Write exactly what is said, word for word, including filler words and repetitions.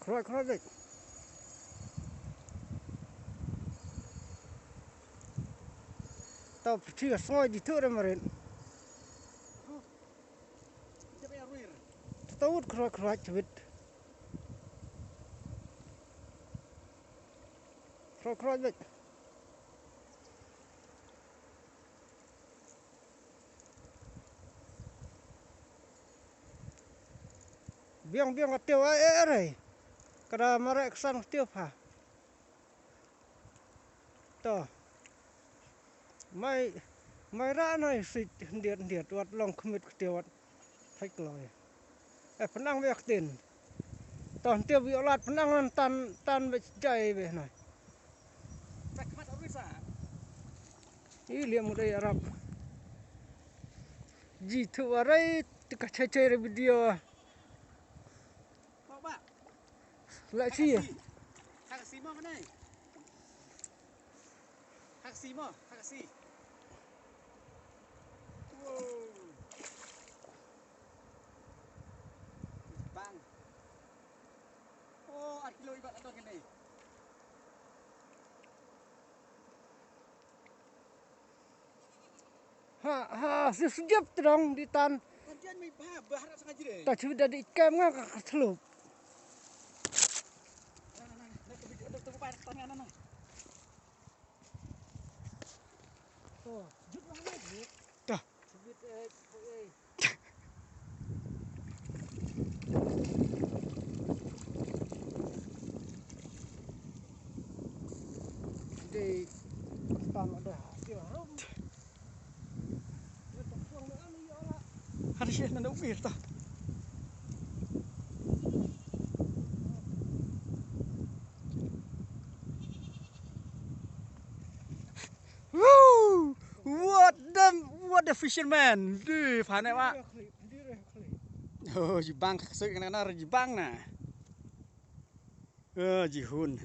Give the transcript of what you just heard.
Khroit khroit beit. Tau pyrthei ka sngoh jithuh re marit. Tau wut khroit khroit chwit. Khroit khroit beit. Biang biang ka tiew, eh, eh, eh. Ka da mareh ka san ka tiew pha. To. Mai, mai ra nai sit ndiat ndiat wat long khmit ka tiew wat. Thai kloi. Eh, pynang biak tin. To hynte bi olat pynang nan tan, tan beit jai beit nai. Ih, liam u dei arap. Jithuh arei, te ka chai chai re video. La chi. Haksi mo, mana? Haksi mo, haksi. Wow. Bang. Oh, ar kilo ibat atau kene. Ha, ha, sip sip jep terong di tan. Kan jan mai ba, ba harap sangat jire. Ta chu da di kem nga ka thlup. Na, na, na, na, na, na, na, na, na, na. Oh, jut lang na, jut. Dah. Jut, eh, eh. Dei tan ada. Dia rum. Hari sih nanda ukir tah. Woo! What the, what the fisherman? Duh, fane wa. Oh, jibang ka suk na na jibang na. Oh, jihun.